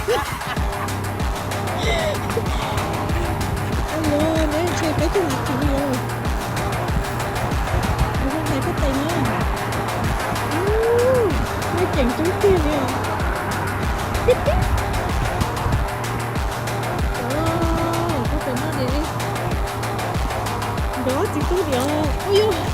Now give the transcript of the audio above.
Ua li, neb ntshai peb tug ntxim ntxim li os. Ua zoo hais koj tes na. Ub, nej ceev coob tiag li os. Ub, koj tes noj li. Nrov txiv tub li os. Ub yog.